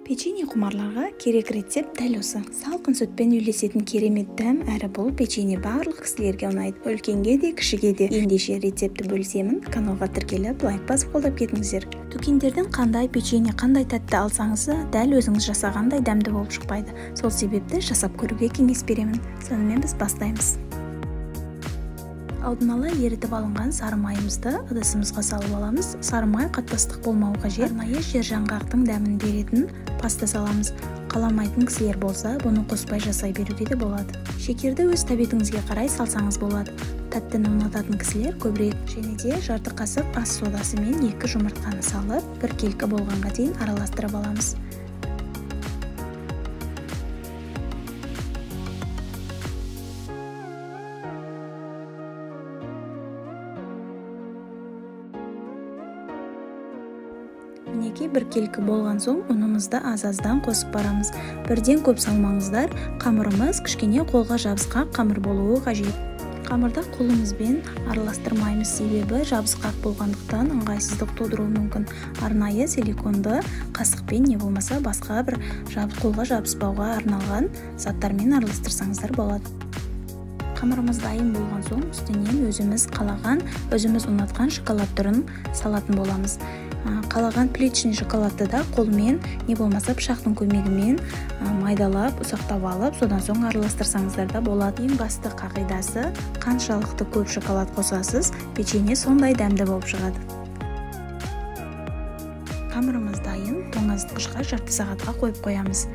Печенье құмарларға керек рецепт дәл осы. Салқын сүтпен үйлесетін керемет дәм, әрі бұл печенье барлық кісілерге ұнайды. Үлкенге де, кішіге де. Ендеше рецептті бөлісемін. Каналға тіркеліп, лайк басып қолдап кетіңіздер. Дүкендерден қандай печенье, қандай тәтті алсаңыз да, дәл өзіңіз жасағандай дәмді болып шықпайды. Сол себепті жасап көруге кеңес беремін. Сонымен біз бастаймыз. Алдын ала ерітіп алынған сары майымызды ыдысымызға салып аламыз. Сары май қатпастық болмауы қажет. Арнайы жер жаңғақтың дәмін беретін паста саламыз. Қаламайтын кісілер болса, бұны қоспай жасай беруге де болады. Шекерді өз тәбетіңізге қарай салсаңыз болады. Тәттіні ұнататын кісілер көбірек. Және де жарты қасық ас содасы мен 2 жұмыртқаны салып, біркелкі болғанға дейін араластырып аламыз. Мінекей біркелкі болған соң ұнымызды аз-аздан қосып барамыз. Бірден көп салмаңыздар, қамырымыз кішкене қолға жабысқақ қамыр болуы қажет. Қамырды қолымызбен араластырмаймыз, себебі жабысқақ болғандықтан ыңғайсыздық тудыруы мүмкін. Арнайы силиконды қасықпен не болмаса басқа бір қолға жабыспауға арналған заттармен араластырсаңыздар болады. Қамырымыз дайын болған соң үстінен өзіміз қалаған, өзіміз ұнатқан шоколад түрін салатын боламыз. Қалаған плиточный шоколадты да қолмен, не болмаса пышақтың көмегімен майдалап, ұсақтап алып, содан соң араластырсаңыздар да болады. Ең басты қағидасы, қаншалықты көп шоколад қосасыз, печенье сондай дәмді болып шығады. Қамырымыз дайын, тоңазытқышқа жарты сағатқа қойып қоямыз.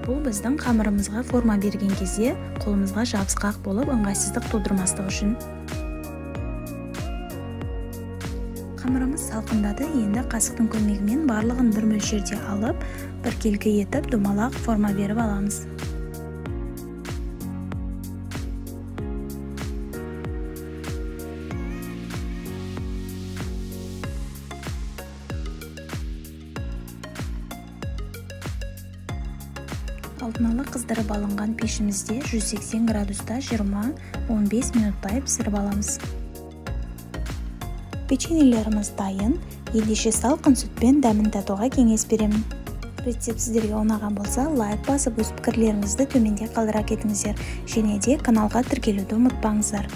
Бұл біздің қамырымызға форма берген кезде қолымызға жабысқақ болып, ыңғайсыздық тудырмастық үшін. Қамырымыз салқындады, енді қасықтың көмегімен барлығын бір мөлшерде алып, біркелкі етіп домалақ форма беріп аламыз. Алдын ала қыздырып алынған пешімізде 180 градуста 20-15 минуттай пісіріп аламыз. Печеньелеріміз дайын, ендеше салқын сүтпен дәмін татуға кеңес беремін. Рецепт сіздерге ұнаған болса, лайк басып, өз пікірлеріңізді төменде қалдыра кетіңіздер. Және де каналға тіркелуді ұмытпаңыздар.